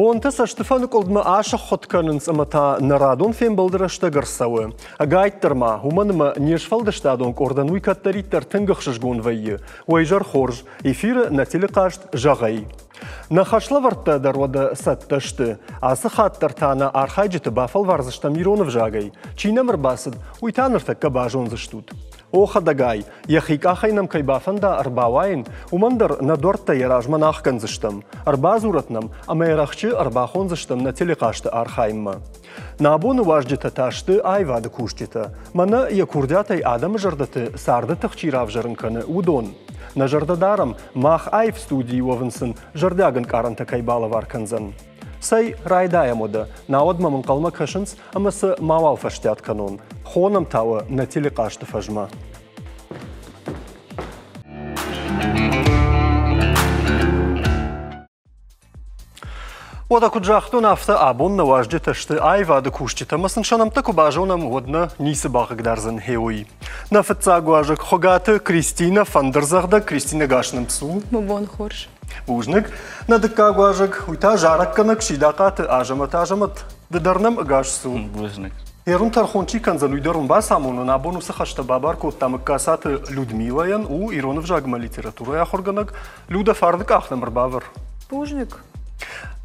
Бонтӕ цӕстыфӕныкъуылдмӕ асыххуытт кӕнынц ӕмӕ та нӕ радон фембӕлды рӕстӕг ӕрцӕуы. Ӕгайтдӕр ма, уымӕн ӕмӕ не сфӕлдыстадон къордӕн уый кӕддӕриддӕр тынг ӕхсызгон вӕййы. Уӕ изӕр хорз, эфиры нӕ телехъазт Зӕгъ-ӕй. Нӕ хӕслӕвӕрдтӕ дӕр уӕдӕ цӕттӕ сты. Ацы хатт дӕр та нӕ архайджыты бафӕлвардзыстӕм ирон ӕвзагӕй. Чи нӕм ӕрбацыд, уый та ныртӕккӕ базондзыстут. О, хӕдӕгай, йӕхи къахӕй нӕм кӕй бафӕнда ӕрбауайын, уымӕн дӕр нӕ дуӕрттӕ йӕ размӕ нӕ ӕхгӕндзыстӕм. Ӕрбадзурӕт нӕм ӕмӕ йӕ рӕхджы ӕрбахондзыстӕм нӕ телехъазты архайынмӕ. Нӕ абоны уазджытӕ та сты аивады кусджытӕ. Мӕнӕ йӕ курдиатӕй адӕмы зӕрдӕты царды тых чи равзӕрын кӕны, уыдон. Нӕ зӕрдӕ дарӕм, мах аив студийы уӕвын сын зӕрдиаг ӕнкъарӕнтӕ кӕй балӕвар кӕндзӕн. Цӕй, райдайӕм уӕдӕ, науӕд мӕм ӕнхъӕлмӕ кӕсынц ӕмӕ сӕ мауал фӕстиат кӕнон. Хонӕм та уӕ нӕ телехъазты фӕзмӕ. Уӕдӕ куыд загътон, афтӕ абон нӕ уазджытӕ сты аивады кусджытӕ ӕмӕ сын сӕ нӕмттӕ куы базонӕм, уӕд нӕ ницы бахъыгдардзӕн гъеуый. Нӕ фыццаг уазӕг Хуыгаты Кристинӕ, фӕндырдзӕгъдӕг Кристинӕ гас нӕм цу. Мӕ бон хорз. Бузныг. Нӕ дыккаг уазӕг, уый та зарӕггӕнӕг Сидахъаты Азӕмӕт. Азӕмӕт, ды дӕр нӕм ӕгас цу. Бузныг. Ерун тӕрхон чи кӕндзӕн, уый дӕр уын бацамонын. Абон уыцы хӕстӕ бабар кодта Мыккасаты Людмилӕйӕн, у ирон ӕвзагмӕ литературӕйы ахуыргӕнӕг. Люда, фарны къах нӕм ӕрбавӕр. Бузныг.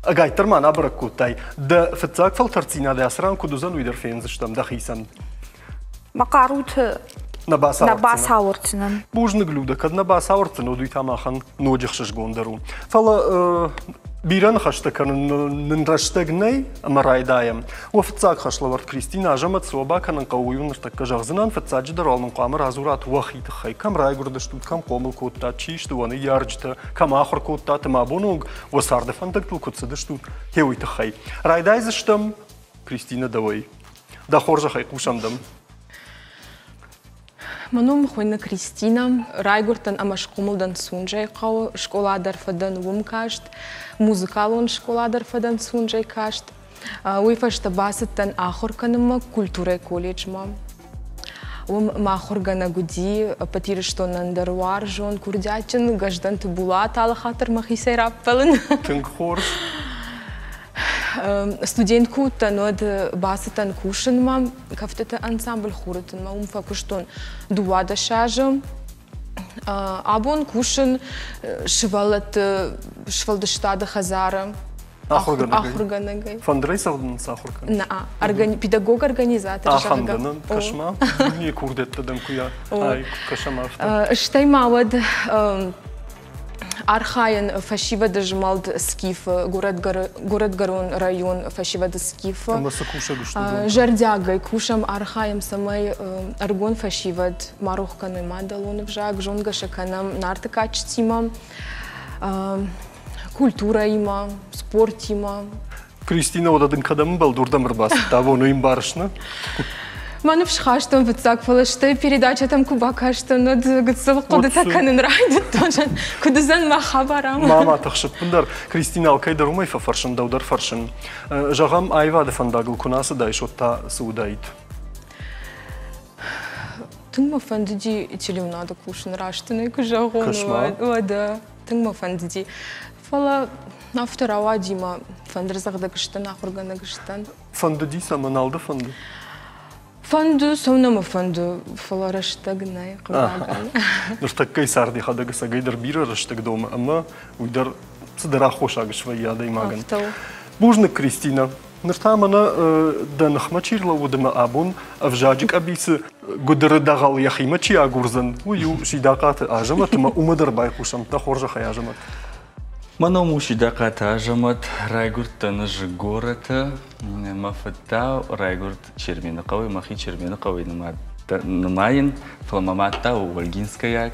Ӕгайтдӕр ма нӕ кодтай. Дӕ фыццаг фӕлтӕрддзинад ацы ран куыд уыдзӕн, уый дӕр фендзыстӕм дӕхицӕн. Мӕ хъаруты нӕ бацауӕрддзынӕн. Бузныг, Люда, кӕд нӕ бацауӕрддзынӕн, уӕд уый та махӕн ноджы ӕхсызгондӕр у. Фӕлӕ бирӕ ныхӕстӕ кӕнын нын рӕстӕг нӕй ӕмӕ райдайӕм. Уӕ фыццаг хӕслӕвӕрд Кристина Азӕмӕт цы уӕ бакӕнын хъӕуы, уый уын ныртӕккӕ зӕгъдзынӕн. Фыццаджыдӕр уал мын хъуамӕ радзурат уӕхи тыххӕй. Кӕм райгуырдыстут, кӕм хъомыл кодтат, чи сты уӕ ныййарджытӕ, кӕм ахуыр кодтат ӕмӕ абоны онг уӕ царды фӕндӕгтыл куыд цыдыстут, гъе уый тыххӕй. Райдайдзыстӕм, Кристина, дӕуӕй. Дӕ хорзӕхӕй хъусӕм дӕм. Мӕ ном хуыйны Кристина. Райгуырдтӕн ӕмӕ схъомыл дӕн Сунжӕйы хъӕуы. Скъола дӕр фӕдӕн уым каст, музыкалон скъола дӕр фӕдӕн Сунжӕйы каст. Уый фӕстӕ бацыдтӕн ахуыр кӕнынмӕ культурӕйы колледжмӕ. Уым мӕ ахуыргӕнӕг уыди ӕппӕт Ирыстонӕн дӕр уарзон, курдиатджын Гӕздӕнты Булат, алы хатт дӕр мӕхицӕй раппӕлын. Тынг хорз. Студент куы уыдтӕн, уӕд бацыдтӕн кусынмӕ кӕфтыты ансамбль Хуры тынмӕ. Уым фӕкуыстон 12 азы. Абон кусын сывӕллӕтты сфӕлдыстады хӕдзары ахуыргӕнӕгӕй. Фӕндырӕй цӕгъдын цы ахуыр кӕныс? Нӕ, педагог-организатор. Ахӕм дӕн, кӕс-ма, дунейы курдиӕттӕ дӕм куы ай, кӕсӕм афтӕ. Стӕй ма уӕд архайын фӕсивӕды змӕлд Скифы, горӕтгӕрон район фӕсивӕды Скифы. Ӕмӕ цы кусӕг сты? Зӕрдиагӕй кусӕм, архайӕм, цӕмӕй ӕрыгон фӕсивӕд ма рох кӕной мадӕлон ӕвзаг, зонгӕ сӕ кӕнӕм Нарты кадджытимӕ, культурӕимӕ, спортимӕ. Кристина, уӕдӕ дын кӕдӕм ӕмбӕлд, уырдӕм ӕрбацыдтӕ, абон уый ӕмбарыс, нӕ? Мӕ ныфс хастон фыццаг, фӕлӕ стӕй передачӕтӕм куы бакастӕн, уӕд гыццыл хъуыдытӕ кӕнын райдыдтон, куыд уыдзӕн мӕ хабар ам. Ма ма тыхс ӕппындӕр. Кристина, алкӕй дӕр уымӕй фӕфӕрсын, дӕу дӕр фӕрсын. Зӕгъӕм, аивады фӕндагыл куы нӕ ацыдаис, уӕд та цы уыдаид? Тынг мӕ фӕндыди телеуынады кусын, раст ын ӕй куы зӕгъон, уӕд тынг мӕ фӕндыди. Фӕлӕ афтӕ рауади мӕ фӕндырдзӕгъдӕг сдӕн, ахуыргӕнӕг сдӕн. Фӕндыди цӕмӕ, нал дӕ фӕнды? Фӕнды, цӕуыннӕ мӕ фӕнды, фӕлӕ рӕстӕг нӕй, хъыгагӕн. Ныртӕккӕйы цард йӕхӕдӕг ӕцӕгӕй дӕр бирӕ рӕстӕг домы ӕмӕ уый дӕр цыдӕр аххосаг свӕййы адӕймагӕн. Афтӕ у. Бузныг, Кристинӕ. Ныр та мӕнӕ дӕ ныхмӕ чи рлӕууыд ӕмӕ абон ӕвзаджы къӕбицы гуыдыры дӕгъӕл йӕхимӕ чи агурдзӕн, уый у Сидахъаты Азӕмӕт ӕмӕ уымӕ дӕр байхъусӕм. Дӕ хорзӕхӕй, Азӕмӕт. Мӕ ном у Сидахъаты Азӕмӕт, райгуырдтӕн ӕз горӕты. Мӕ фыд та райгуырд Чермены хъӕуы, мӕхи Чермены хъӕуы нымайын, фӕлӕ мӕ мад та у Ольгинскӕйаг.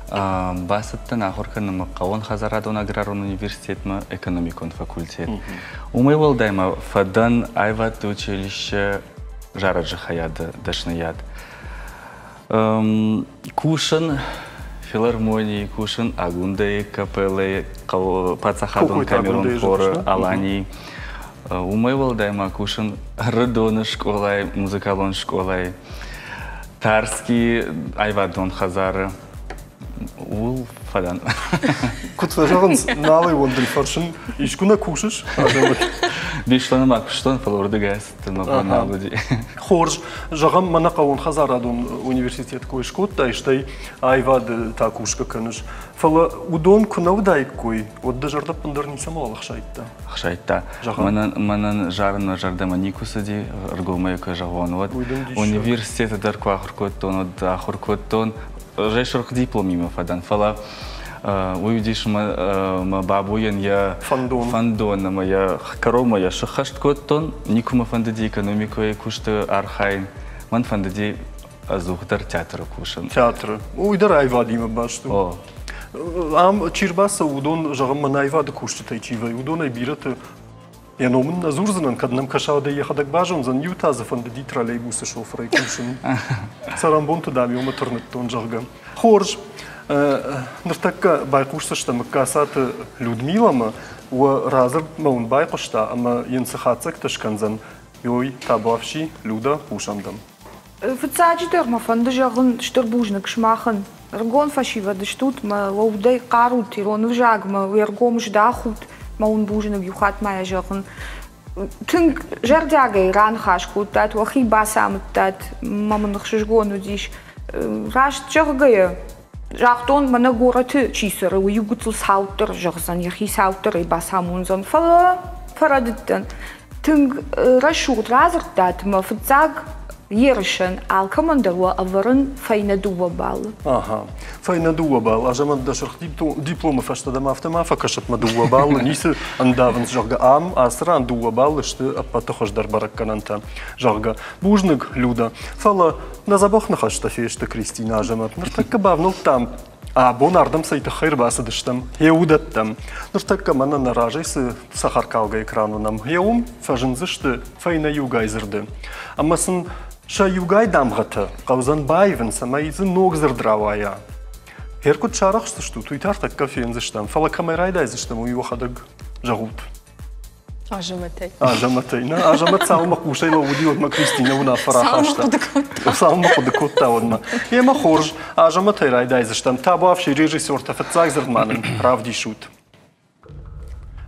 Бацыдтӕн ахуыр кӕнынмӕ хъӕууон хӕдзарадон аграрон университетмӕ экономикон факультет. Уымӕй уӕлдай ма фӕдӕн аивӕдты училище зарӕджы хайады дӕсныйад. Кусын филармонийы, кусын Агундӕйы капеллӕйы, паддзахадон камерон хоры Аланийы. Уымӕй уӕлдай ма кусын Ӕрыдоны скъолайы, музыкалон скъолайы, Тарскийы аивадон хӕдзары. Ууыл фӕдӕн. Куыд фӕзӕгъынц, нал ӕй уӕндын фӕрсын, искуы нӕ кусыс? Беслӕны ма куыстон, фӕлӕ уырдыгӕй ацыдтӕн, мӕ бон нал уыди. Хорз. Зӕгъӕм, мӕнӕ хъӕууонхӕдзарадон университет кой скодтай, стӕй аивады та кусгӕ кӕныс. Фӕлӕ уыдон куы нӕ уыдаиккой, уӕд дӕ зӕрдӕ ӕппындӕр ницӕмӕуал ӕхсайдта? Ӕхсайдта. Мӕнӕн, мӕнӕн зарын мӕ зӕрдӕмӕ никуы цыди, ӕргомӕй куы зӕгъон, уӕд. Университеты дӕр куы ахуыр кодтон, уӕд ахуыр кодтон. Ӕз сырх дипломимӕ фӕдӕн, фӕлӕ уый уыдис мӕ бабуйӕн йӕ фӕндон, фӕндон ӕмӕ йӕ кӕронмӕ йӕ сыххӕст кодтон. Никуы мӕ фӕндыди экономикӕйы куысты архайын. Мӕн фӕндыди ӕдзухдӕр театры кусын. Театры. Уый дӕр аивадимӕ баст у. О. Ам чи рбацӕуы, уыдон, зӕгъӕм, мӕн аивады кусджытӕй чи вӕййы, уыдонӕй бирӕты йӕ ном ын нӕ дзурдзынӕн, кӕд нӕм кӕсаудӕй йӕхӕдӕг базондзӕн, иу та дзы фӕндыди троллейбусы шофырӕй кусын. Цӕрӕнбонты дам иумӕ тырныдтон, зӕгъгӕ. Хорз. Ныртӕккӕ байхъусдзыстӕм Ӕгкацаты Людмиламӕ. Уӕ радзырдмӕ уын байхъуыста ӕмӕ йын цы хатдзӕгтӕ скӕндзӕн, ой, табуафси, Люда, хъусӕм дӕм. Фыццаджыдӕр мӕ фӕнды зӕгъын стыр бузныг сымахӕн. Ӕрыгон фӕсивӕд стут мӕ уӕ удӕй хъарут ирон ӕвзагмӕ, уе ргом здахут, мӕ уын бузныг иу хатт ма йӕ зӕгъын. Тынг зӕрдиагӕй раныхас кодтат, уӕхи бацамыдтат, мӕ мын ӕхсызгон уыдис. Раст зӕгъгӕйӕ, загътон, мӕнӕ горӕты чи цӕры, уый иу гыццыл цауддӕр зӕгъдзӕн, йӕхи цауддӕрӕй бацамондзӕн, фӕлӕ фӕрӕдыдтӕн. Тынг рӕсугъд радзырдтат мӕ фыццаг ерысӕн алкӕмӕн дӕр уӕ ӕвӕрын фӕйнӕ дыууӕ баллы. Аха, фӕйнӕ дыууӕ баллы. Азӕмӕт дӕ сырх дипломы фӕстӕ дӕм афтӕ ма фӕкӕсӕт мӕ дыууӕ баллы ницы ӕндавынц, зӕгъгӕ, ам ацы ран дыууӕ баллы сты ӕппӕты хуыздӕр бӕрӕггӕнӕнтӕ, зӕгъгӕ. Бузныг, Люда. Фӕлӕ нӕ дзӕбӕх ныхӕстӕ фесты Кристинӕ Азӕмӕт. Ныртӕккӕ бавнӕлдтам Абон ардӕм цӕй тыххӕй ӕрбацыдыстӕм, йӕ уыдӕттӕм. Ныртӕккӕ мӕнӕ нӕ разӕй цы цӕхӕркалгӕ экран уынӕм, йӕ уым фӕзындзысты фӕйнӕ иугай дзырды. Ӕмӕ сын сӕ иугай дамгъӕтӕ хъӕудзӕн баивын, цӕмӕй дзы ног дзырд рауайа. Гъер куыд сарӕхсдзыстут, уый та ӕртӕккӕ фендзыстӕм, фӕлӕ кӕмӕй райдайдзыстӕм, уый уӕхӕдӕг зӕгъут. Азӕмӕтӕй. Азӕмӕтӕй. Нӕ, Азӕмӕт цалынмӕ хъусӕй лӕууыди, уӕдмӕ Кристинӕ уынаффӕ рахаста. Цалынмӕ хъуыды кодта, уӕдмӕ. Емӕ хорз, Азӕмӕтӕй райдайдзыстӕм. Табуафси режиссертӕ фыццаг дзырд ма нын равдисут.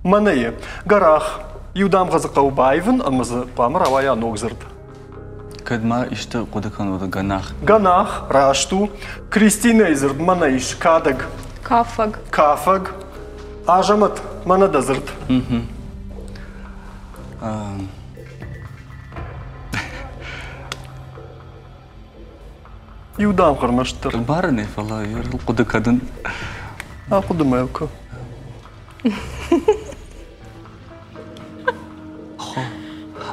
Мӕнӕ гӕрах. Иу дамгъӕ дзы хъӕуы баивын ӕмӕ дзы хъуамӕ рауайа ног дзырд. Кӕд ма исты хъуыды кӕнут гӕнах? Гӕнах, раст у. Кристинӕйы дзырд мӕнӕ ис кадӕг. Кафӕг. Кафӕг. Азӕмӕт, мӕнӕ дӕ дзырд. Иу дамгъ ӕрмӕстдӕр. Барын ӕй, фӕлӕ хъуыды кӕнын. Ахъуыды ма йыл кӕ.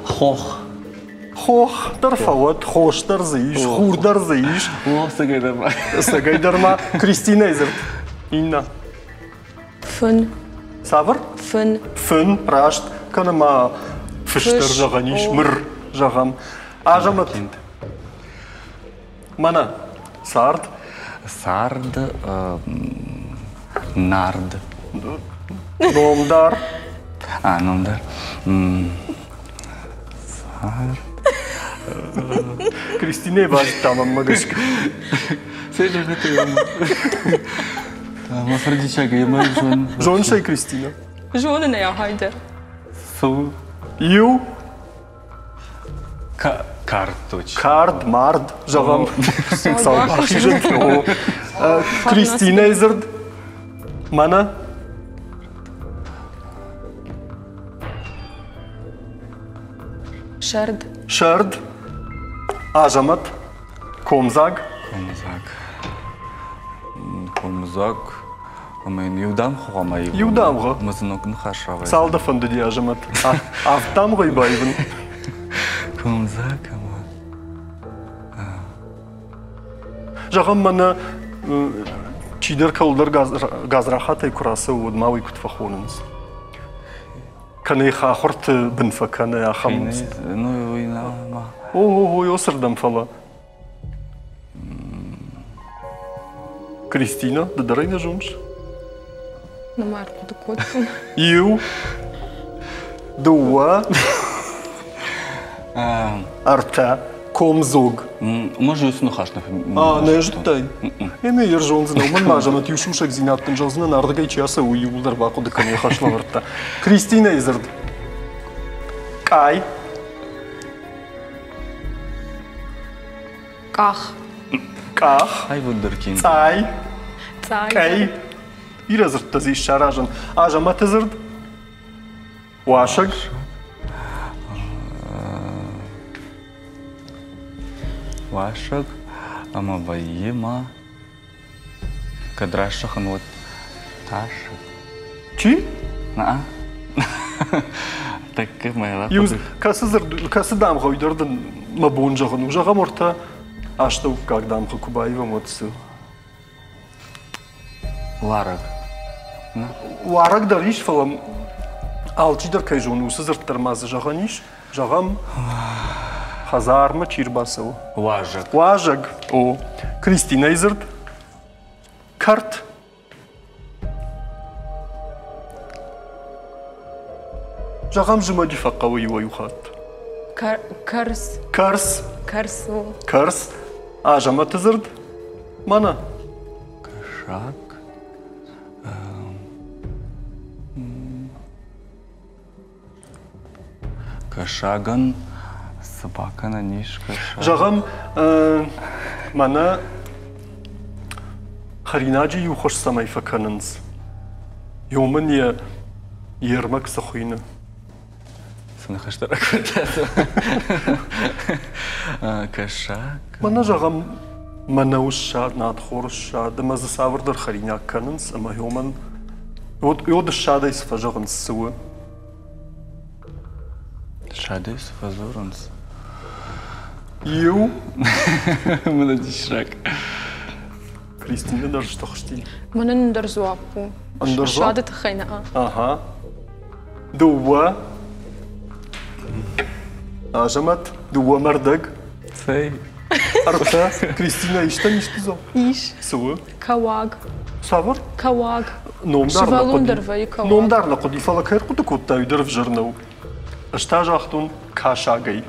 Хох. Хох дӕр фӕуӕд, хос дӕр дзы ис, хур дӕр дзы ис. О, цӕгӕй дӕр ма. Цӕгӕй дӕр ма. Кристинӕйы дзырд. Инна. Фын. Цавӕр? Фын. Фын, раст. Кӕнӕ ма фыстӕр зӕгъӕн ис, мыр зӕгъӕм. Азӕмӕт. Мӕнӕ цард. Цард, нард. Номдар. А, номдар. Цард. Кристинӕ базыдта мӕнмӕ гӕсгӕ. Цӕй зӕгъӕт Мӕ фырдисаг ӕмӕ зон. Зоныс ӕй, Кристинӕ? Зонын ӕй, ахайдӕр. Цы у? Иу Кард точно. Кард, мард, зӕгъӕм. Сау бахизӕн. Кристинӕйы дзырд. Мӕнӕ. Сӕрд. Сӕрд. Азӕмӕт. Комдзаг. Комдзаг. Комдзаг. Ӕмӕ йын иу дамгъ хъуамӕ ивын. Иу дамгъӕ. Ӕмӕ дзы ног ныхас рауайдзӕн. Цал дӕ фӕндыди, Азӕмӕт? Авд дамгъӕйы баивын. Комдзаг ӕмӕ... Зӕгъӕм, мӕнӕ чидӕр кӕуылдӕр гадзрахатӕй куы рацӕуы, уӕд ма уый куыд фӕхонынц? Кӕнӕ хахуырты бын фӕкӕны ахӕм. Ну, уый нӕ. О, о, о, осырдӕм, фӕлӕ. Кристина, ды дӕр ӕй нӕ зоныс? Нымӕр хъуыды кодтон. Иу, дыууӕ, ӕртӕ. Комдзог. Може, уыцы ныхас нӕ А, нӕ зыдтай? Ӕмӕ йӕ зондзынӕ, уымӕн ма зӕмӕт иу сусӕгдзинад дын зӕгъдзынӕн, ардыгӕй чи ацӕуы, иууылдӕр бахъуыды кӕны йӕ хӕслӕвӕрдтӕ. Кристинӕйы дзырд. Къай. Къах. Къах. Айвундеркинд. Цъай. Цъай. Къӕй. Бирӕ дзырдтӕ дзы ис саразӕн. Азӕмӕты дзырд. Уасӕг. Уасӕг ӕмӕ вӕййы ма кӕд раздӕхын, уӕд тасӕг. Чи? Наа. Тӕккӕ мӕ Иу кӕцы дзырд, кӕцы дамгъӕ дӕр дын мӕ бон зӕгъын у? Зӕгъӕм, ӕртӕ астӕуккаг дамгъӕ куы баивӕм, уӕд цы? Уарӕг. Уарӕг дӕр ис, фӕлӕ алчидӕр кӕй зоны, уыцы дзырд дӕр ма дзы зӕгъӕн ис. Зӕгъӕм, хӕдзармӕ чи рбацӕуы? Уазӕг. Уазӕг, о. Кристинӕйы дзырд. Кӕрт. Зӕгъӕм, зымӕджы фӕхъӕуы иуӕй-иу хатт. Кӕрц. Кӕрц. Кӕрц у. Кӕрц. Азӕмӕты дзырд. Мӕнӕ. Кӕсаг. Кӕсагӕн цы бакӕнӕн ис кӕсаг? Зӕгъӕм, мӕнӕ хӕринаджы иу хуыз цӕмӕй фӕкӕнынц, уымӕн йӕ йе рмӕг цы хуыйны? Цы ныхӕстӕ ракодта? Кӕсаг. Мӕнӕ зӕгъӕм, мӕнӕуы ссад, надхоры ссад ӕмӕ дзы цавӕрдӕр хӕринаг кӕнынц ӕмӕ уымӕн уӕд ссадӕй цы фӕзӕгъынц, цы у? Ссадӕй цы фӕдзурынц? Иу. Мӕнӕ диссаг. Кристинӕ дӕр стыхсти. Мӕнӕн ӕндӕр дзуапп у. Ӕндӕр дзуапп? Ссады тыххӕй нӕ. Ага. Дыууӕ. Азӕмӕт, дыууӕ мӕрдӕг. Цӕй. Ӕртӕ. Кристинӕ, истӕн исты дзуапп? Ис. Цы у? Кӕуаг. Цавӕр? Кӕуаг. Ном дӕр нӕ Сывӕллон хъуыди. дӕр вӕййы кӕуаг. Ном дӕр нӕ хъуыди, фӕлӕ кӕй ӕрхъуыды кодтай, уый дӕр ӕвзӕр нӕу. Ӕз та загътон кӕсагӕй.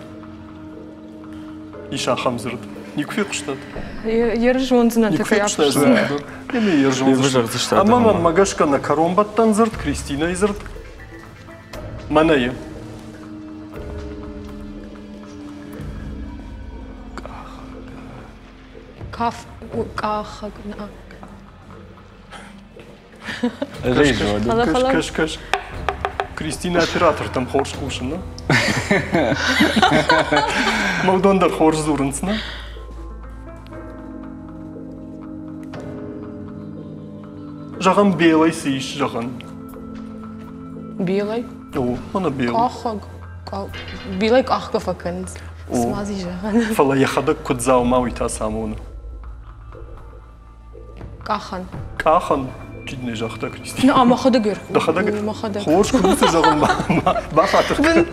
Ис ахӕм дзырд. Никуы фехъуыстат? Ерзондзынӕн Никуы фехъуыстай дзырд? Ӕмӕ ерзондзынӕн. Ӕмӕ мӕнмӕ гӕсгӕ нӕ кӕронбӕттӕн дзырд, Кристинӕйы дзырд, мӕнӕйы. Каф, къахӕг, нӕ. Кӕс, кӕс. Кристина оператортӕм хорз хъусын, нӕ? Мӕ дӕр хорз дзурынц, нӕ? Зӕгъӕм, белӕй цы ис, зӕгъӕн? Белӕй? О, мӕнӕ бел. Къахӕг. Белӕй къахгӕ фӕкӕнынц. Цыма дзы зӕгъӕн. Фӕлӕ йӕхӕдӕг куыд дзаума, уый та цы амоны? Къахӕн. Къахӕн? Чи не загъта Кристина? Ну, а мӕхӕдӕг Дӕхӕдӕг? Мӕхӕдӕг. Хорз, куыд ницы зӕгъын бахатыр кӕн.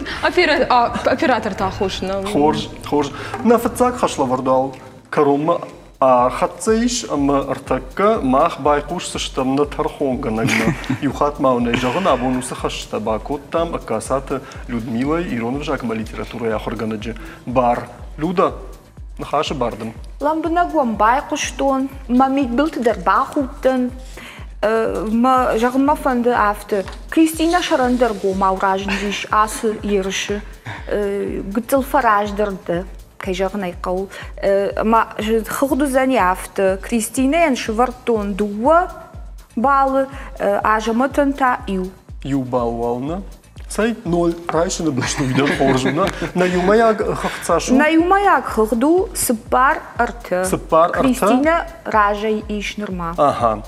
Оператор та хорз нӕ. Хорз, хорз. Нӕ фыццаг хӕслӕвӕрд уал кӕронмӕ ӕрхӕццӕ ис ӕмӕ ӕртӕккӕ мах байхъусдзыстӕм нӕ тӕрхонгӕнӕгмӕ. Иу хатт ма уын ӕй зӕгъын, абон уыцы хӕстӕ бакодтам Ӕгкацаты Людмилӕйы ирон ӕвзаг ӕмӕ литературӕйы ахуыргӕнӕджы бар. Люда, ныхасы бар дын. Лӕмбынӕг уӕм байхъуыстон, мӕ мидбылты дӕр бахудтӕн. Мӕ зӕгъын мӕ фӕнды афтӕ. Кристинӕ сӕрӕндӕргомау разындис ацы ерысы. Гыццыл фӕраздӕр дӕ, кӕй зӕгъын ӕй хъӕуы. Ӕмӕ хыгъд уыдзӕни афтӕ. Кристинӕйӕн сывӕрдтон дыууӕ баллы, Азӕмӕтӕн та иу. Иу балл уал нӕ? Цӕй, ноль райсыны бӕсты уый дӕр хорз у, нӕ? Нӕ иумӕйаг хыгъд цас у? Нӕ иумӕйаг хыгъд у 4-3. 4-3? Кристинӕ разӕй ис нырма. Ага.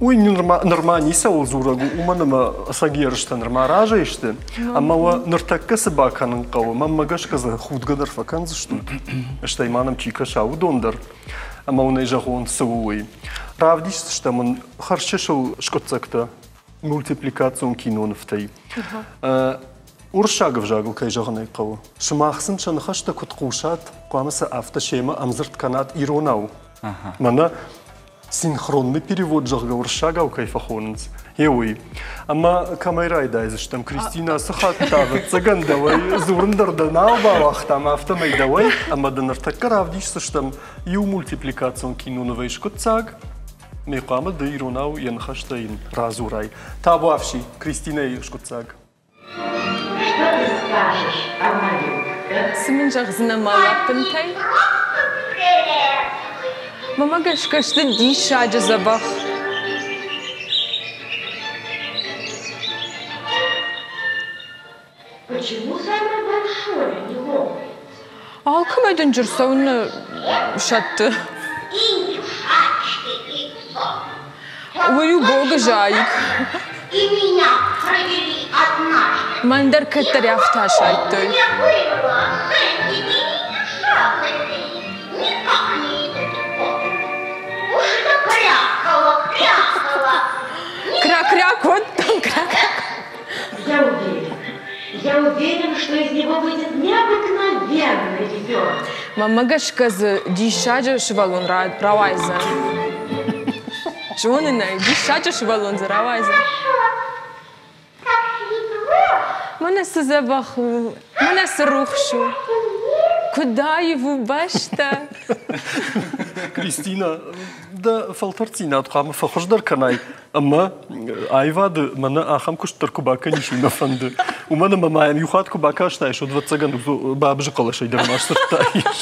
Уый нырма ницӕуыл дзурӕг у, уымӕн ӕмӕ ӕцӕг ерыстӕ нырма разӕй сты. Ӕмӕ уӕ ныртӕккӕ цы бакӕнын хъӕуы, мӕнмӕ гӕсгӕ дзы худгӕ дӕр фӕкӕндзыстут, стӕй ма нӕм чи кӕса, уыдон дӕр. Ӕмӕ уын ӕй зӕгъон, цы у уый. Равдисдзыстӕм ын хӕрзчысыл скъуыддзӕгтӕ мультипликацион кинонывтӕй. Уырыссаг ӕвзагыл кӕй зӕгъын ӕй хъӕуы, сымах сын сӕ ныхӕстӕ куыд хъусат, хъуамӕ сӕ афтӕ семӕ ӕмдзырд кӕнат иронау. Мӕнӕ синхронный перевод, зӕгъгӕ, уырыссагау кӕй фӕхонынц, Гъе уый. Ӕмӕ кӕмӕй райдайдзыстӕм, Кристина, цы хатт та, ӕвӕццӕгӕн, дӕуӕй дзурын дӕр дӕ нал бауагътам, афтӕмӕй дӕуӕй, ӕмӕ дын ныртӕккӕ равдисдзыстӕм иу мультипликацион кинонывӕй скъуыддзаг. Ме хъуамӕ ды иронау йӕ ныхӕстӕ йын радзурай. Табуафси, Кристинӕйы скъуыддзаг. Что ты скажешь о малютках? Цы мын зӕгъдзынӕ мӕ лӕппынтӕй? Мӕнмӕ гӕсгӕ сты диссаджы дзӕбӕх. Почему самое большое не лопается? Алкӕмӕй дынджыр цӕуыннӕ сӕтты? Индюшачье яйцо. Уый у богызаик. И меня провели однажды. Мӕн дӕр кӕддӕр афтӕ асайдтой. Мне было с этими индюшатами никак не идут в ход. Уж это крякало, крякало. Кря-кря кодтам, кря-кря. Я уверен, я уверен, что из него выйдет необыкновенный ребенок. Мӕнмӕ гӕсгӕ дзы диссаджы сывӕллон рауайдзӕн. Зонын ӕй, диссаджы сывӕллон дзы рауайдзӕн. Мӕнӕ цы дзӕбӕх у, мӕнӕ цы рухс у. Куыд аив у бӕстӕ. Кристина, дӕ фӕлтӕрддзинад хъуамӕ фӕхуыздӕр кӕнай ӕмӕ аивады мӕнӕ ахӕм куыст дӕр куы бакӕнис, уый нӕ фӕнды. Уымӕн ӕмӕ ма йӕм иу хатт куы бакастаис, уӕд, ӕвӕццӕгӕн, бабызы хъӕлӕсӕй дӕр ма сдзырдтаис.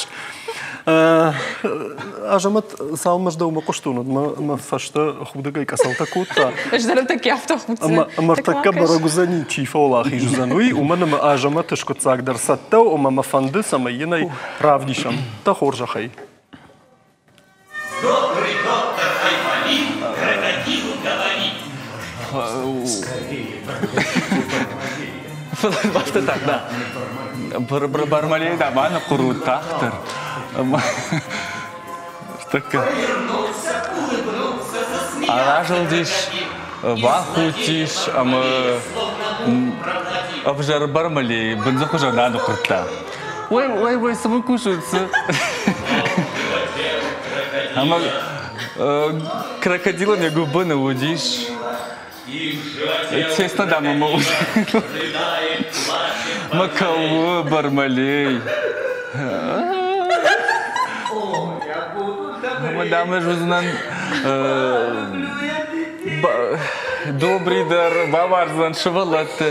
Азӕмӕт, цалынмӕ ӕз дӕумӕ хъуыстон, уӕдмӕ мӕ фӕстӕ худӕгӕй къӕцӕлтӕ кодта. Ӕз дӕр ӕртӕккӕ афтӕ худдзынӕн. Ӕмӕ ӕртӕккӕ бӕрӕг уыдзӕни, чи фӕуӕлахиз уыдзӕн, уый, уымӕн ӕмӕ Азӕмӕты скъуыддзаг дӕр цӕттӕ у, ӕмӕ мӕ фӕнды, цӕмӕй йын ӕй равдисӕм. Дӕ хорзӕхӕй. Добрый доктор Айболит крокодилу говорит. Афтӕ так, да. Бармалей да ма ныхъхъуырут тагъддӕр. Тӕккӕ. Аразылдис, бахудтис ӕмӕ ӕвзӕр Бармалей бындзы хуызӕн аныхъуырдта. Ой, ой, ой, цы мын кусут, цы? Ӕмӕ крокодилӕн йӕ гуыбыны уыдис Честно, да, мама Мӕ кӕуы Бармалей. Мадам, ӕз уыдзынӕн добрый дӕр, бауарздзӕн сывӕллӕтты.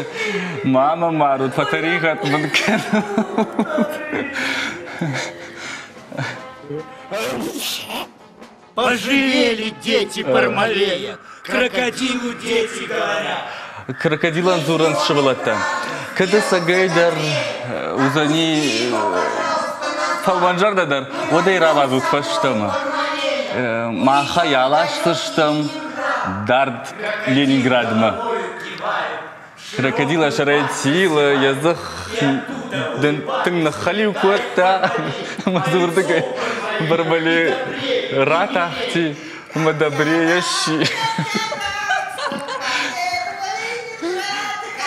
Мама марут, фӕтӕригъӕд мын кӕнут. Пожалели дети Бармалея, крокодилу дети говорят. Крокодилӕн дзурынц сывӕллӕттӕ. Кӕд ӕцӕгӕй дӕр уыдзӕни фӕлмӕнзӕрдӕ дӕр, уӕд ӕй рауадзут фӕстӕмӕ. Махӕй аласдзыстӕм дард Ленинградмӕ. Крокодила сӕрӕй тилы, йӕ дзых дын тынг ныххӕлиу кодта, ӕмӕ дзы уырдыгӕй Бармале ратахти ӕмӕ добрее сси.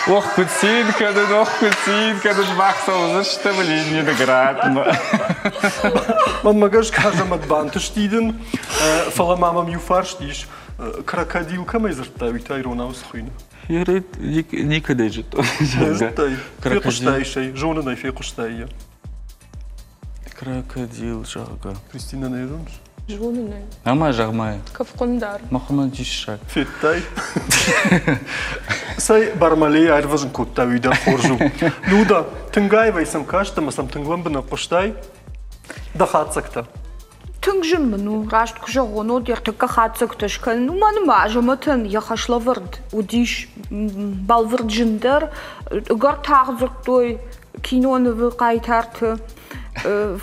Ох, куыд цин кӕнын, ох, куыд цин кӕнын, мах цӕудзыстӕм Ленинградмӕ. Мӕнмӕ гӕсгӕ Азӕмӕт бантысти дын, фӕлӕ ма мӕм иу фарст ис. Крокодил кӕмӕй дзырдта, уый та иронау цы хуыйны? Никӕдӕй зыдтон. Зыдтай? Фехъуыстаис ӕй, зонын ӕй, фехъуыстай йӕ. Крокодил, зӕгъгӕ. Кристина, нӕ зоныс? Зонын ӕй. Ӕмӕ зӕгъ-ма. Кӕфхъуындар. Мӕхъуына диссаг. Федтай? Цӕй, Бармалей аирвӕзын кодта, уый дӕр хорз у. Люда, тынг аивӕй сӕм каст ӕмӕ сӕм тынг лӕмбынӕг хъуыстай? Дӕ хатдзӕгтӕ. Тынг зын мын у, раст куы зӕгъон, уӕд ӕртыккӕ хатдзӕгтӕ скӕнын. Уымӕн ӕмӕ Азӕмӕтӕн йӕ хӕслӕвӕрд уыдис бӕлвырд зындӕр. Ӕгӕр тагъд дзырдтой кинонывы хъайтарты.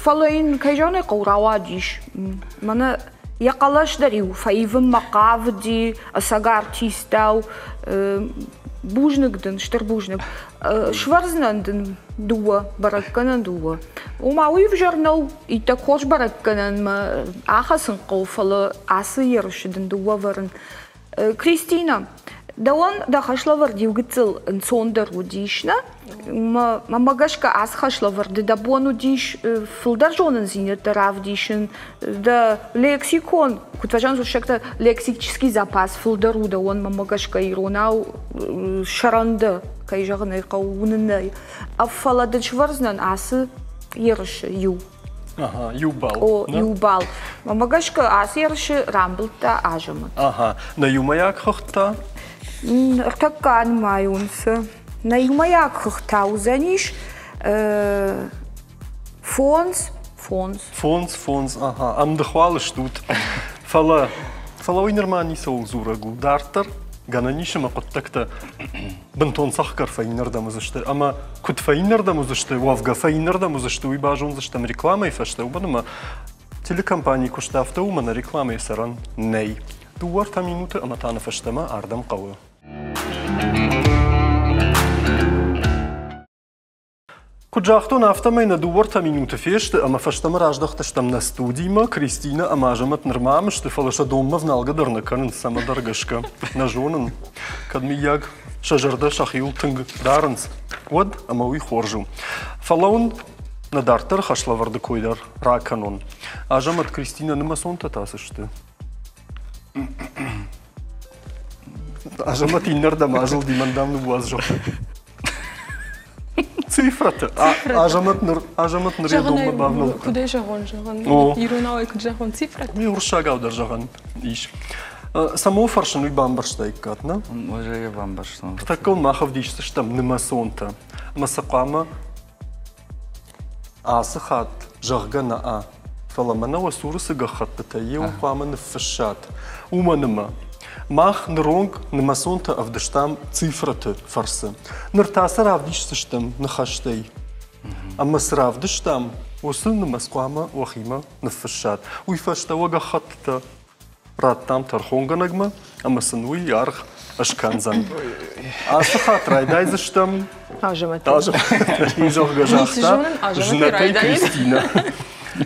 Фӕлӕ йын, кӕй зӕгъын ӕй хъӕуы, рауадис. Мӕнӕ йӕ хъӕлӕс дӕр-иу фӕивынмӕ хъавыди, ӕцӕг артистау. Бузныг дын, стыр бузныг. Свӕрдзынӕн дын дыууӕ, бӕрӕггӕнӕн дыууӕ. Ома уый ӕвзӕр нӕу, иттӕг хорз бӕрӕггӕнӕнмӕ ахӕцын хъӕуы, фӕлӕ ацы ерысы дын дыууӕ вӕрын. Кристина, Дӕуӕн дӕ хӕслӕвӕрд иу гыццыл ӕнцондӕр уыдис, нӕ? Мӕнмӕ гӕсгӕ ацы хӕслӕвӕрды дӕ бон уыдис фылдӕр зонындзинӕдтӕ равдисын, дӕ лексикон, куыд фӕзӕгъынц уырыссӕгтӕ, лексический запас фылдӕр у дӕуӕн, мӕнмӕ гӕсгӕ иронау сӕрӕн дӕ, кӕй зӕгъын ӕй хъӕуы, уынынӕй. Фӕлӕ дын сывӕрдзынӕн ацы ерысы иу. Ага, иу балл. О, иу балл. Мӕнмӕ гӕсгӕ ацы ерысы рамбылдта Азӕмӕт. Ага, нӕ иумӕйаг хыгъд та? Ӕртӕккӕ нымайон цы. Нӕ иумӕйаг хыгъд та уыдзӕнис фондз, фондз. Фондз, фондз, ага, ӕмдыхуал стут. Фӕлӕ, фӕлӕ уый нырма ницӕуыл дзурӕг у. Дарддӕр гӕнӕн ис ӕмӕ хъуыддӕгтӕ бынтон цӕхгӕр фӕиннӕрдӕм уыдзысты ӕмӕ куыд фӕиннӕрдӕм уыдзысты, уӕвгӕ фӕиннӕрдӕм уыдзысты, уый базондзыстӕм рекламӕйы фӕстӕ, уымӕн ӕмӕ телекомпанийы куыст афтӕ у, ӕмӕ нӕ рекламӕйы цӕрӕн нӕй. Дыууӕ-ӕртӕ минуты ӕмӕ та нӕ фӕстӕмӕ ардӕм хъӕуы. Куыд загътон, афтӕмӕй нӕ дыууӕ-ӕртӕ минуты фесты ӕмӕ фӕстӕмӕ раздӕхтыстӕм нӕ студимӕ. Кристинӕ ӕмӕ Азӕмӕт нырма ам сты, фӕлӕ сӕ донмӕ вналгӕ дӕр нӕ кӕнынц цӕмӕдӕр гӕсгӕ. Нӕ зонын, кӕд мыййаг сӕ зӕрдӕ сӕхиуыл тынг дарынц, уӕд ӕмӕ уый хорз у. Фӕлӕ уын нӕ дарддӕр хӕслӕвӕрды кой дӕр ракӕнон. Азӕмӕт, Кристинӕ нымӕцонтӕ та цы сты? Азӕмӕт иннӕрдӕм азылди, мӕн дам ныууадз, зӕгъгӕ. Цифрӕтӕ. Азӕмӕт ныр Азӕмӕт ныр йӕ донмӕ бавнӕлдта. Куыдӕй зӕгъон, зӕгъӕн? Иронау куыд зӕгъон цифрӕтӕ? Уырыссагау дӕр зӕгъӕн ис. Цӕмӕн фӕрсын, уый бамбӕрстаиккат, нӕ? Уже йӕ бамбӕрстон. Ныртӕккӕ мах ӕвдисдзыстӕм нымӕцонтӕ. Ӕмӕ сӕ хъуамӕ Ацы хатт, зӕгъгӕ, нӕ, фӕлӕ мӕнӕ уӕ цуры цы гӕххӕттытӕ иу хъуамӕ ныффыссат, уымӕн ӕмӕ мах ныронг нымӕцонтӕ ӕвдыстам цифрӕты фӕрцы. Ныр та сӕ равдисдзыстӕм ныхӕстӕй. Ӕмӕ цы равдыстам, уыцы нымӕц хъуамӕ уӕхимӕ ныффыссат. Уый фӕстӕ уӕ гӕххӕттытӕ радтам тӕрхонгӕнӕгмӕ ӕмӕ сын уый аргъ скӕндзӕн. Ацы хатт райдайдзыстӕм Азӕмӕтӕй, зӕгъгӕ, загъта Знӕтӕй Кристинӕ.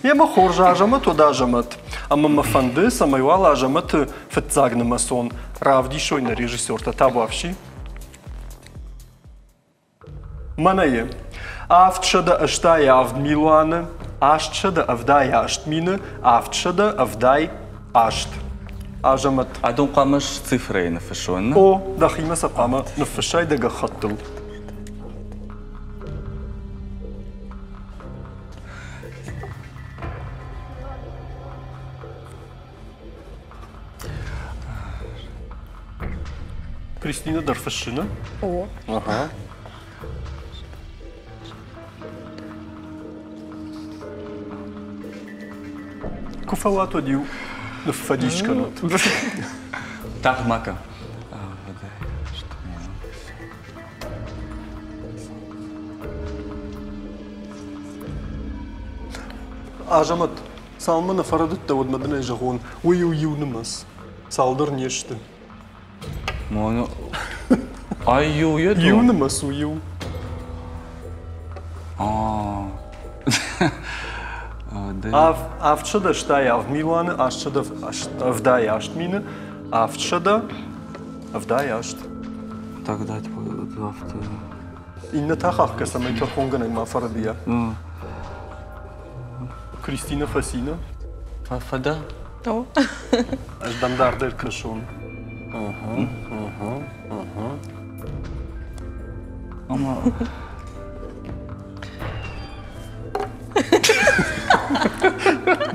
Йемӕ хорз Азӕмӕт уыд Азӕмӕт. Ӕмӕ мӕ фӕнды, цӕмӕй уал Азӕмӕты фыццаг нымӕцон равдисой нӕ режиссертӕ Табуафси. Мӕнӕйы 787 милуаны 878 мины 778. Азӕмӕт. Адон хъуамӕ цифрӕйы ныффыссон, нӕ? О, дӕхимӕ сӕ хъуамӕ ныффыссай дӕ гӕххӕттыл. Кристина дӕр фыссы, нӕ? О. Ага. Куы фӕуат, уӕд-иу ныффӕдис кӕнут. Тагъд ма кӕн. Азӕмӕт, Цалынмӕ нӕ фӕрӕдыдтӕ, уӕдмӕ дын ӕй зӕгъон, уый у иу нымӕц. Цалдӕр не сты. Ай иу йед Иу нымӕц у иу. Авдсӕдӕ стай авд милуаны, астсӕдӕ ӕвдай аст мины, авдсӕдӕ ӕвдай аст. Тогда авто. Иннӕтӕ хахгӕ цӕмӕй тӕрхонгӕнӕг ма фӕрӕдийа. Кристина Фасина. Фӕдӕ? О. Ӕз дӕм дардӕр кӕсон. Ӕмӕ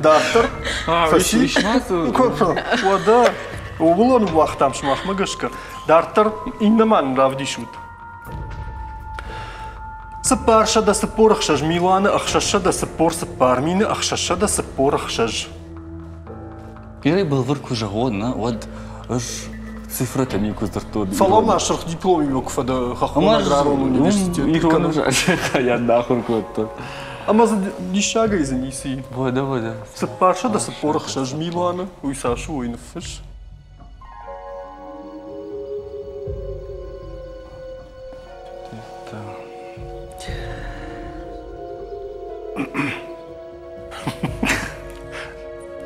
Дарддӕр фӕци. Уӕдӕ ууыл ныууагътам сымахмӕ гӕсгӕ. Дарддӕр иннӕ нын равдисут. 446 милуаны 644 мины 646. Ирӕй бӕлвырд куы зӕгъон, нӕ, уӕд ӕз цифрӕтӕ никуы дзырдтон. Фӕлӕ ма сырх дипломимӕ куы фӕдӕ хӕххон аграрон университет. Ирон ӕвзаджы хайад нӕ ахуыр кодтон. Ӕмӕ дзы диссагӕй дзы ницы и. Уӕдӕ, уӕдӕ. 446 милуаны, уый цас у, уый ныффысс.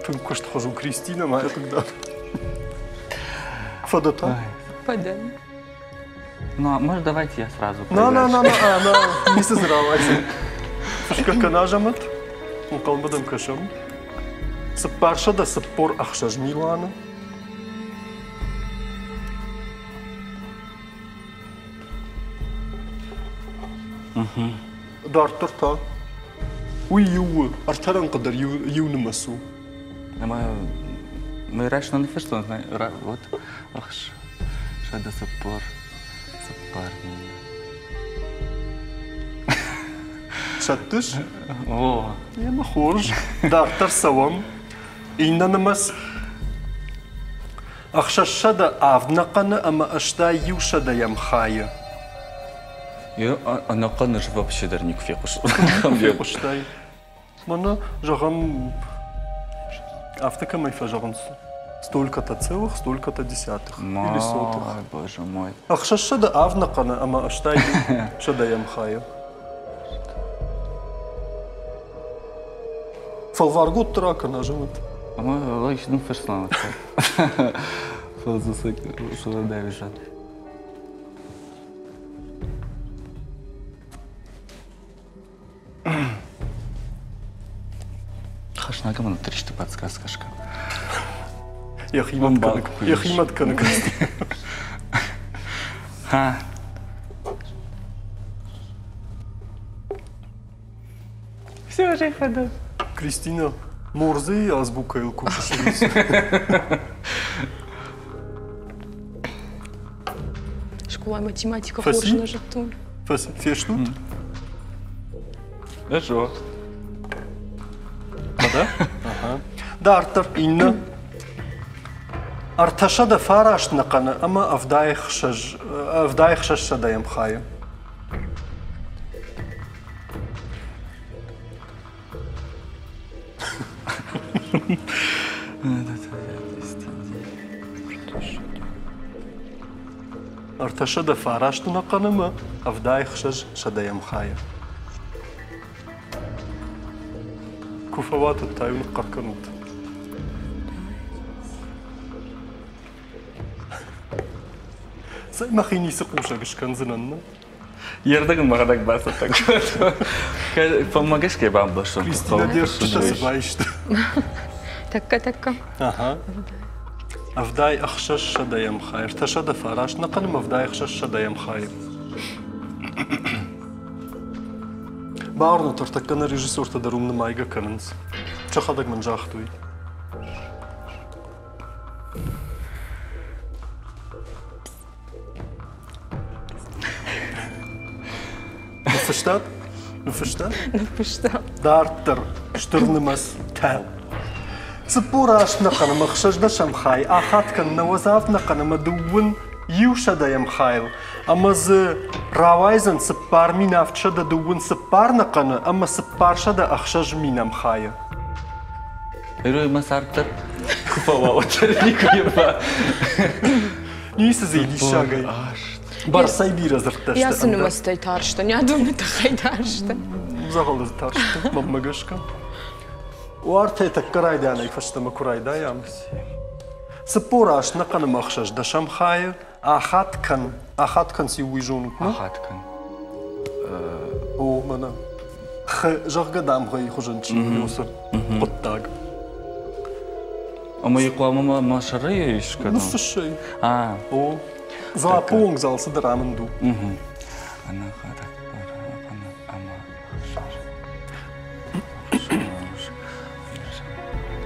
Тынг куыстхуыз у Кристина, ма хъыгдар. Фӕдӕ та? Фӕдӕн. Ну, а может, давайте я сразу На, на, на, на, а, на, ницы дзы рауайдзӕн. Фысгӕ кӕн Азӕмӕт, ӕнхъӕлмӕ дӕм кӕсӕм. 446 милуаны. Дарддӕр та уый иу у, ӕртӕ рӕнхъы дӕр иу нымӕц у. Ӕмӕ мы раст нӕ ныффыстон, вот 644 мины. Сӕттыс? О. Емӕ хорз. Дарддӕр цӕуӕм. Иннӕ нымӕц 607 нӕхъӕны ӕмӕ 81 сӕдӕйӕм хайы. Ӕнӕхъӕн ӕз вообще дӕр никуы фехъуыстон. Фехъуыстай? Мӕнӕ, зӕгъӕм, афтӕ кӕмӕй фӕзӕгъынц, столько-то целых, столько-то десятых или сотых. Боже мой. 607 нӕхъӕны ӕмӕ 81 сӕдӕйӕм хайы. Фӕлваргод дӕр акӕн, Азӕмӕт. Ӕмӕ логично ныффыссан. Фӕлӕ дзы цы уӕлдай Хӕснаг ӕмӕ ныттыристы подсказка скӕн. Йӕхимӕ кӕны Ха. Все уже ходу. Кристина, Морзе азбукайыл кусыс? Скъолайы математикӕ хорз нӕ зыдтон. Фестут? Хорошо. Да? Ага. Дарддӕр иннӕ 309 нӕхъӕны ӕмӕ 76 сӕдӕйӕм хайы. 309 нӕхъӕн ӕмӕ 76 сӕдӕйӕм хайы. Куы фӕуат, уӕд та-иу ныхъхъӕр кӕнут. Цӕй, мӕхи ницы хъусӕг скӕндзынӕн, нӕ? Йе рдӕг ын мӕхӕдӕг бацӕттӕ кодтон. Фӕлмӕ гӕсгӕ бамбӕрстон. Кристина, де ртытӕ цы баисты? Тӕккӕ, тӕккӕ. Ага. 76 сӕдӕйӕм хай, 309 нӕхъӕн ӕмӕ 76 сӕдӕйӕм хайы. Бауырнут, ӕртӕккӕ нӕ режиссертӕ дӕр уым нымайгӕ кӕнынц. Сӕхӕдӕг мын загътой. Ныффыстат? Ныффыстат? Ныффыстам. Дарддӕр стыр нымӕц тӕ. 48 нӕхъӕн ӕмӕ 60 хай ахат кӕн 97 нӕхъӕн ӕмӕ 21 сӕдӕйӕм хайыл, ӕмӕ дзы рауайдзӕн 4734 нӕхъӕны ӕмӕ 406 минӕм хайы. Герой мӕ цард дӕр куы фӕуа, уӕддӕр никуы ба. Ницы дзы диссагӕй. Бӕрцӕй бирӕ дзырдтӕ сты. Йӕ цы нымӕцтӕй тарстӕн, йӕ доны тыххӕй тарстӕн. Дзӕгъӕлы тарстӕн, мӕнмӕ гӕсгӕ. Уартӕ тӕккӕ райдианӕй фӕстӕмӕ куы райдайӕм. 48 нӕхъӕн ӕмӕ 60 хайы ахат кӕн. Ахат кӕн циу, уый зонут, нӕ? Ахат кӕн. О, мӕнӕ. Х, зӕгъгӕ, дамгъӕйы хуызӕн чи у, уыцы хъуыддаг. Ӕмӕ йӕ хъуамӕ мӕ сӕрӕй искӕнон? Ныффыссай. О, дзуаппы онг дзы алцыдӕр амынд у. Ӕнӕхъӕдӕг ӕмӕ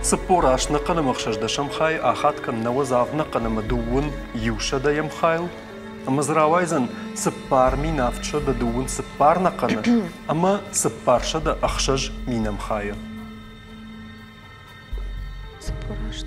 48 нӕхъӕн ӕмӕ 60 хай ахат кӕн 97 нӕхъӕн ӕмӕ 21 сӕдӕйӕм хайыл, ӕмӕ дзы рауайдзӕн 4734 нӕхъӕны ӕмӕ 406 минӕм хайы. 48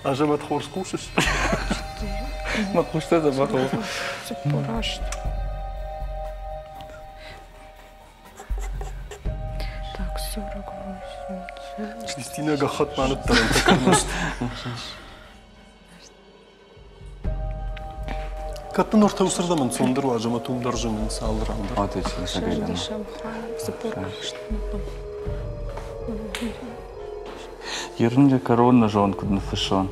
Азӕмӕт, хорз хъусыс? Мӕ хъустӕ дзӕбӕх у. 48. Так, 48. Кристина гӕххӕтт ма ныддӕрӕнтӕ кӕнынц. Кӕд дын ортӕ уыцырдӕм ӕнцондӕр уа, ӕмӕ уым дӕр зынынц алы ран дӕр. Ерынджы кӕрон нӕ зон, куыд ныффыссон.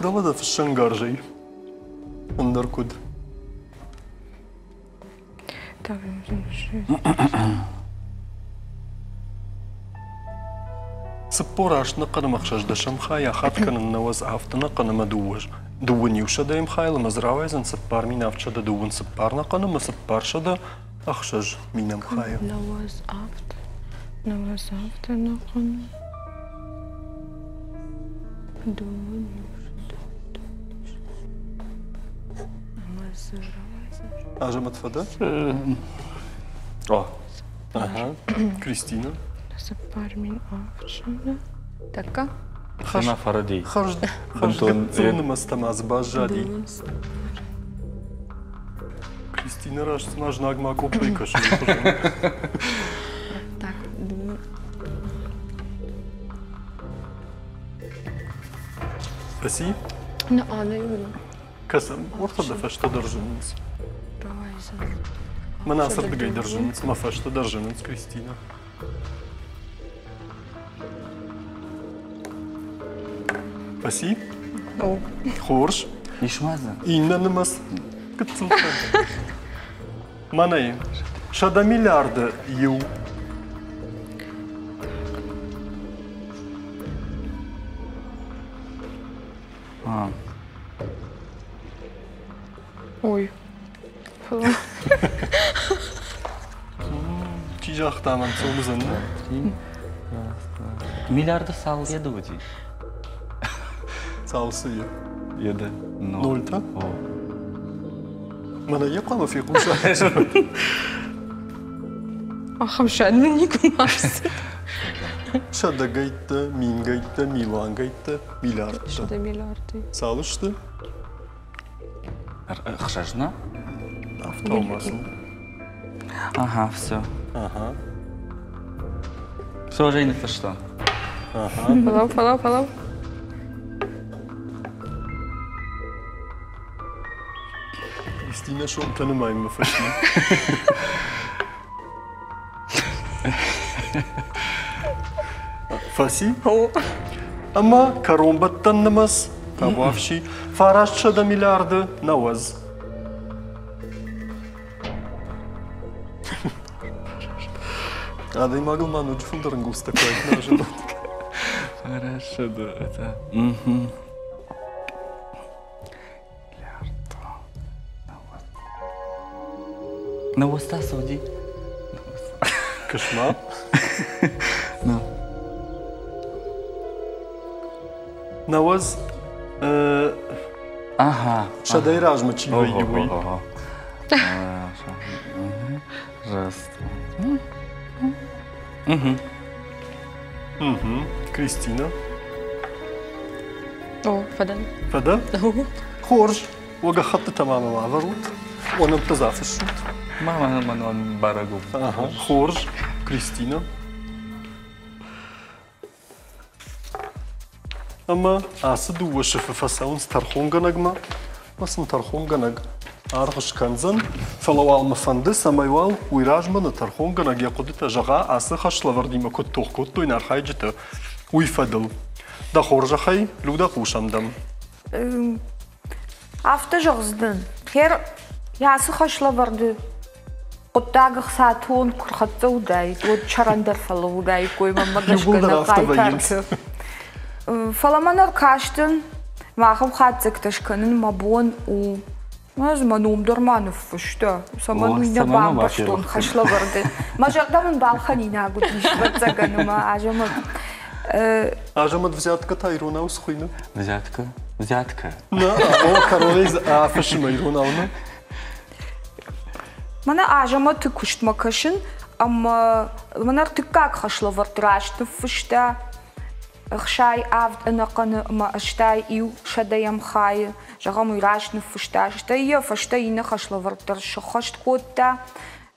Дӕлӕ дӕ фыссӕнгарзӕй. Ӕндӕр куыд? 48 ӕнӕхъӕн ӕхсӕздӕсӕм хай ахатт кӕнын нӕуӕдз авд ӕнӕхъӕн ӕмӕ дыууын иу сӕдӕйӕм хайыл ӕмӕ дзы рауайдзӕн 4724 ӕнӕхъӕн ӕмӕ 406 минӕм хайы. 97, 97 ӕнӕхъӕн дыууын иу сӕдӕ ӕмӕ дзы рауайдзӕн. Азӕмӕт фӕдӕ? О. Ага. Кристина? 4700. Тӕккӕ? Хӕрз фӕрӕди. Хӕрз хӕрзгыццыл нымӕцтӕ ма дзы баззади. Кристина раст цыма знагмӕ къоппӕй кӕсы. Так. Фӕци? Ну, а, наверное. Кӕсӕм, уӕртӕ дӕ фӕстӕ дӕр зынынц. Мӕн ацырдыгӕй дӕр зынынц, мӕ фӕстӕ дӕр зынынц, Кристина. Фӕци? О. Хорз. Ис ма дзы? Иннӕ нымӕц гыццыл Мӕнӕй 100 миллиарды иу. А. Ой. Чи загъта мӕн цӕудзӕн? Миллиарды цал еды уыди? Цал цы и? Еды. Ноль та? Мӕнӕ йӕ хъуамӕ фехъуса. Ахӕм сӕн мын никуы ма рцыд. Сӕдӕгӕйттӕ, мингӕйттӕ, милуангӕйттӕ, миллиардтӕ. 100 миллиарды. Цал сты? Ӕхсӕз на? Афтӕ ма сын. Ага, все. Ага. Все, уже ныффыста. Ага. Фӕлӕу, фӕлӕу, фӕлӕу. Кристина сомтӕ нымайынмӕ фӕци. Фӕци? Ӕмӕ кӕронбӕттӕн нымӕц, табуафси, 900 миллиарды нӕуӕдз. Адӕймагыл ма ноджы фылдӕр ӕнгуылдзтӕ куы нӕ Хорошо, да, это... Угу. Нӕуӕдз та цы уыди? Кӕс-ма. Ну. 90 Ага. Сӕдӕй размӕ чи вӕййы, уый. Раз. Угу. Угу. Кристина. О, фӕдӕн. Фӕдӕ? Хорз. Уӕ гӕххӕттытӕ ма мӕм авӕрут. Уӕ нӕмттӕ дзы афыссут. Мама мӕнӕн бӕрӕг у. Ага, хорз. Кристина. Ӕмӕ ацы дыууӕ сыфы фӕцӕуынц тӕрхонгӕнӕгмӕ. Ӕмӕ сын тӕрхонгӕнӕг аргъ скӕндзӕн. Фӕлӕ уал мӕ фӕнды, цӕмӕй уал уый размӕ нӕ тӕрхонгӕнӕг йӕ хъуыдытӕ зӕгъа, ацы хӕслӕвӕрдимӕ куыд тох кодтой нӕ архайджытӕ, уый фӕдыл. Дӕ хорзӕхӕй, Людӕ, хъусӕм дӕм. Афтӕ зӕгъдзынӕн, хер ацы хӕслӕвӕрды хъуыддаг ӕхцатон куы рхӕццӕ уыдаид, уӕд сӕрӕндӕр фӕлӕууыдаиккой мӕнмӕ гӕсгӕ нӕ хъайтарты. Фӕлӕ мӕн ӕркастӕн, махӕн хатдзӕгтӕ скӕнын мӕ бон у. Ӕз мӕ ном дӕр ма ныффыста, цӕмӕн уый нӕ бамбӕрстон хӕслӕвӕрды. Мӕ зӕрдӕ мын балхӕнинаг уыдис, ӕвӕццӕгӕн, ӕмӕ Азӕмӕт Азӕмӕт взятка та иронау цы хуыйны? Взятка? Взятка. Нӕ, о, кӕронӕй афыссы иронау, нӕ? Мӕнӕ Азӕмӕты куыстмӕ кӕсын, ӕмӕ мӕнӕ ӕртыккаг хӕслӕвӕрд раст ныффыста 67 ӕнӕхъӕны ӕмӕ 81 сӕдӕйӕм хайы. Зӕгъӕм, уый раст ныффыста, стӕй йӕ фӕстӕ иннӕ хӕслӕвӕрд дӕр сӕххӕст кодта.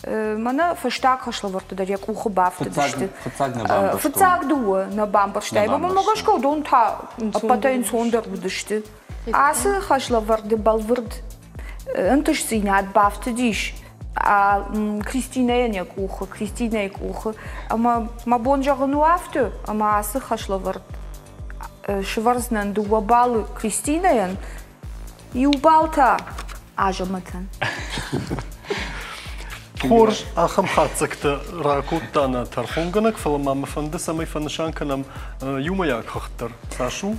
Мӕнӕ фӕстаг хӕслӕвӕрдты дӕр йӕ къухы бафтыдысты. Фыццаг нӕ бамбӕрстон. Фыццаг дыууӕ нӕ бамбӕрстай. Мӕнмӕ гӕсгӕ уыдон та ӕппӕтӕй ӕнцондӕр уыдысты. Ацы хӕслӕвӕрды бӕлвырд ӕнтыстдзинад бафтыдис Кристинӕйӕн йӕ къухы, Кристинӕйы къухы. Ӕмӕ мӕ бон зӕгъын у афтӕ, ӕмӕ ацы хӕслӕвӕрд сывӕрдзынӕн дыууӕ баллы Кристинӕйӕн, иу балл та Азӕмӕтӕн. Хорз, ахӕм хатдзӕгтӕ ракодта нӕ тӕрхонгӕнӕг, фӕлӕ ма мӕ фӕнды, цӕмӕй фӕнысан кӕнӕм иумӕйаг хыгъд дӕр. Цас у?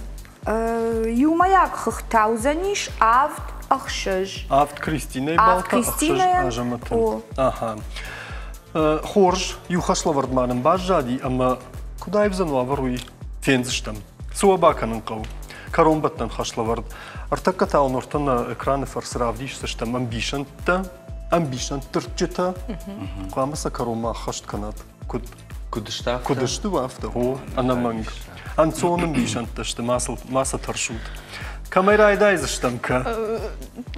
Иумӕйаг хыгъд та уыдзӕнис авд ӕхсӕз. Авд Кристинӕйы баллтӕ, ӕхсӕз Азӕмӕтӕн. Аха. Хорз, иу хӕслӕвӕрд ма нын баззади ӕмӕ куыд аивдзӕн уавӕр, уый фендзыстӕм. Цы уӕ бакӕнын хъӕуы? Кӕронбӕттӕн хӕслӕвӕрд. Ӕртӕккӕ та уын ӕртӕ нӕ экраны фӕрцы равдисдзыстӕм ӕмбисӕндтӕ, ӕмбисӕндтырдджытӕ. Хъуамӕ сӕ кӕронмӕ ӕххӕст кӕнат. Куыд Куыд сты афтӕ? Куыд сты, афтӕ. О, ӕнӕмӕнг. Ӕнцон ӕмбисӕндтӕ сты, ма сӕ тӕрсут. Кӕмӕй райдайдзыстӕм, кӕ?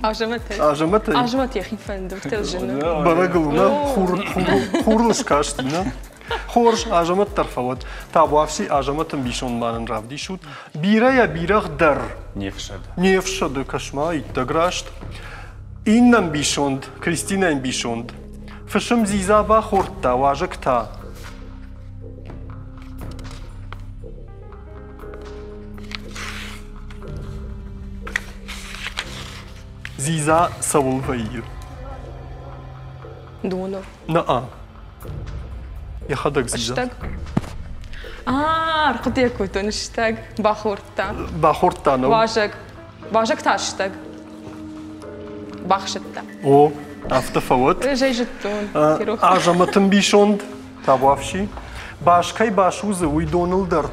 Азӕмӕтӕй. Азӕмӕтӕй? Азӕмӕт йӕхи фӕнды, афтӕ зыны. Бӕрӕгыл нӕ хурыл скасти, нӕ? Хорз, Азӕмӕт дӕр фӕуӕд. Табуафси, Азӕмӕт ӕмбисонд ма нын равдисут. Бирӕйӕ бирӕгъ дӕр. Не фсӕды. Не фсӕды, кӕс-ма, иттӕг раст. Иннӕ ӕмбисонд, Кристинӕ ӕмбисонд. Фысым дзидза бахордта, уазӕг та. Дзидза цӕуыл вӕййы? Доныл. Наа. Йӕхӕдӕг дзидза. Стӕг. А, ӕрхъуыды кодтон стӕг. Бахордта. Бахордта нӕу. Уазӕг. Уазӕг та стӕг. Бахсыдта. О, афтӕ фӕуӕд. Ӕз ӕй зыдтон. Азӕмӕт ӕмбисонд, табуафси. Бас кӕй басудзы, уый доныл дӕр.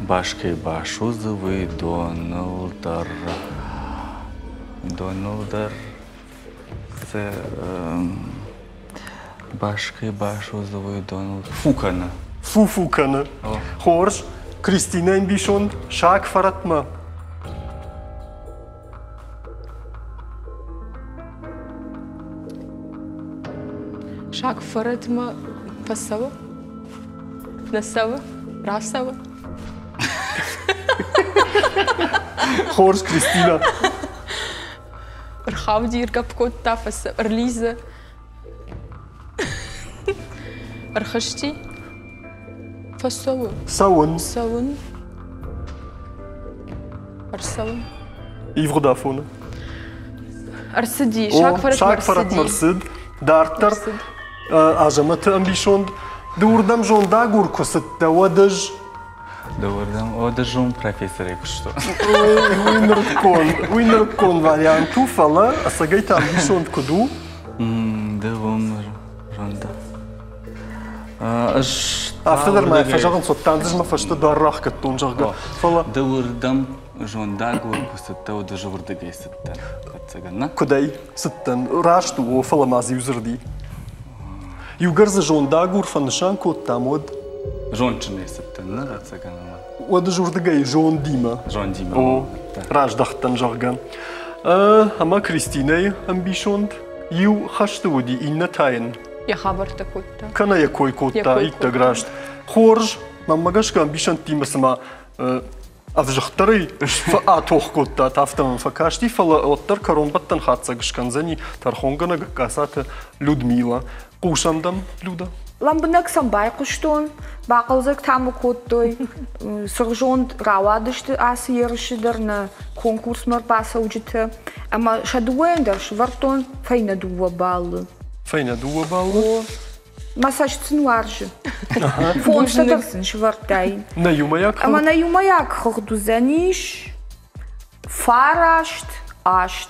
Бас кӕй басудзы, уый доныл дӕр. Доныл дӕр. Бас кӕй басудзы, уый доныл. Фу кӕны. Фу-фу кӕны. Хорз. Кристинӕ ӕмбисонд, саг фӕрӕтмӕ. Саг фӕрӕтмӕ фӕцӕуы? Нӕ цӕуы? Рацӕуы? Хорз, Кристина. Ӕрхауди, ӕргӕпп кодта, ӕрлидзы. Ӕрхызти. Фӕцӕуы. Цӕуын. Цӕуын. Ӕрцӕуын. Ивгъуыд афоны. Ӕрцыди. Саг фӕрӕтмӕ рцыд. Дарддӕр Азӕмӕты ӕмбисонд. Ды уырдӕм зондагур куы цыдтӕ, уӕд ӕз Дыууӕрдӕм о, профессорӕй куыстон. Уый нырыккон, уый нырыккон вариант у, фӕлӕ ӕцӕгӕй та ӕмбисонд куыд у? Дыууӕм ронда. Ӕз Афтӕ дӕр ма фӕзӕгъынц, уӕдта мӕ фӕстӕ дӕр рахгӕдтон, зӕгъгӕ. Фӕлӕ Дыууӕрдӕм зондагур куы цыдтӕ, уӕд ӕз уырдыгӕй цыдтӕн, ӕвӕццӕгӕн, нӕ? Куыдӕй цыдтӕн? Раст у, о, фӕлӕ ма дзы иу дзырд и. Иугӕр дзы зондагур фӕнысан кодтам, уӕд Зондджынӕй цыдтӕн, нӕ, ӕцӕгӕн ӕмӕ. Уӕд ӕз уырдыгӕй зондимӕ. Зондимӕ. О, раздӕхтӕн, зӕгъгӕ. Ӕмӕ Кристинӕйы ӕмбисонд иу хӕсты уыди, иннӕ та йын. Йӕ хабӕрттӕ кодта. Кӕнӕ йӕ кой кодта, иттӕг раст. Хорз, мӕнмӕ гӕсгӕ ӕмбисӕндтимӕ цыма ӕвзыгъддӕрӕй атох кодтат, афтӕ мӕм фӕкасти, фӕлӕ уӕддӕр кӕронбӕттӕн хатдзӕг скӕндзӕни тӕрхонгӕнӕг Касаты Людмила. Хъусӕм дӕм, Люда. Лӕмбынӕг сӕм байхъуыстон, бахъӕлдзӕг та мӕ кодтой. Цыргъзонд рауадысты ацы ерысы дӕр нӕ конкурсмӕ ӕрбацӕуджытӕ. Ӕмӕ сӕ дыууӕйӕн дӕр сӕвӕрдтон фӕйнӕ дыууӕ баллы. Фӕйнӕ дыууӕ баллы? О. Мӕ цӕст сын уарзы. Фондзтӕ дӕр сын сӕвӕрдтай. Нӕ иумӕйаг Ӕмӕ нӕ иумӕйаг хыгъд уыдзӕнис фараст аст.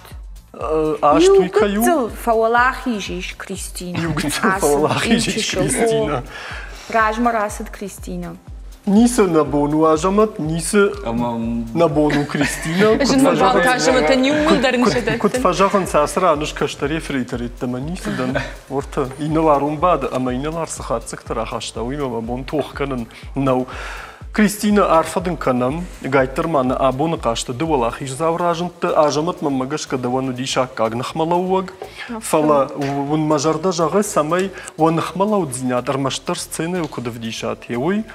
Аст Иу уый кӕй у? гыццыл фӕуӕлахиз ис Кристинӕ. Иу гыццыл фӕуӕлахиз ис Кристинӕ. Размӕ рацыд Кристинӕ. Ницы нӕ бон у, Азӕмӕт, ницы нӕ бон у, Кристинӕ. Куыд фӕзӕгъынц, ацы ран ӕз кӕстӕр ефрейтор йеддӕмӕ ницы дӕн. Уӕртӕ инӕлар уым бады ӕмӕ инӕлар цы хатдзӕгтӕ рахаста, уыимӕ мӕ бон тох кӕнын нӕу. Кристина, арфӕ дын кӕнӕм. Гайддӕр ма нӕ абоны хъазты ды уӕлахиздзау разындтӕ. Азӕмӕт мӕнмӕ гӕсгӕ дӕуӕн уыдис аккаг ныхмӕлӕууӕг. Фӕлӕ уын мӕ зӕрдӕ зӕгъы, цӕмӕй уӕ ныхмӕлӕуддзинад ӕрмӕстдӕр сценӕйыл куыд ӕвдисат, уый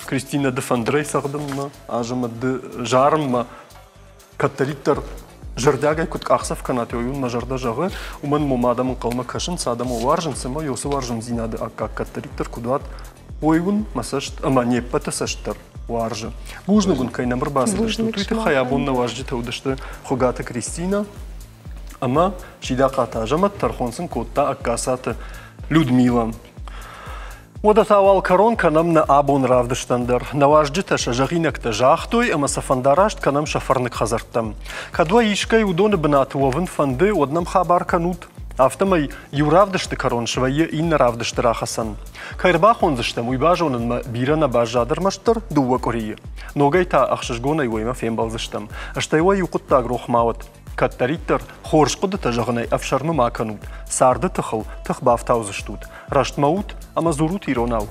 Кристина, ды фӕндырӕй цӕгъдынмӕ, Азӕмӕт, ды зарынмӕ кӕддӕриддӕр зӕрдиагӕй куыд къахдзӕф кӕнат, уый мӕ зӕрдӕ зӕгъы, уымӕн мӕм адӕм ӕнхъӕлмӕ кӕсынц, адӕм уарзынц ӕмӕ уыцы уарзондзинады аккаг кӕддӕриддӕр куыд уат, уый уын мӕ цӕст ӕмӕ не ппӕты цӕст дӕр уарзы. Бузныг уын, кӕй нӕм ӕрбацыдыстут, уый тыххӕй абон нӕ уазджытӕ уыдысты Хуыгаты Кристинӕ ӕмӕ Сидахъаты Азӕмӕт, тӕрхон сын кодта Ӕгкацаты Людмила. Уӕдӕ та уал кӕрон кӕнӕм нӕ абоны равдыстӕн дӕр. Нӕ уазджытӕ сӕ зӕгъинӕгтӕ загътой ӕмӕ сӕ фӕндараст кӕнӕм сӕ фӕрныг хӕдзӕрттӕм. Кӕд уӕ искӕй уыдоны бынаты уӕвын фӕнды, уӕд нӕм хабар кӕнут. Афтӕмӕй иу равдысты кӕрон свӕййы иннӕ равдысты рахӕцӕн. Кӕй ӕрбахондзыстӕм, уый базонынмӕ бирӕ нӕ баззад ӕрмӕстдӕр дыууӕ къуырийы. Ногӕй та ӕхсызгонӕй уемӕ фембӕлдзыстӕм. Стӕй уӕ иу хъуыддаг рох ма уӕд. Кӕддӕриддӕр хорз хъуыдытӕ зӕгъынӕй ӕфсӕрмы ма кӕнут, царды тыхыл тых бафтаудзыстут. Рӕстмӕ ут ӕмӕ дзурут иронау.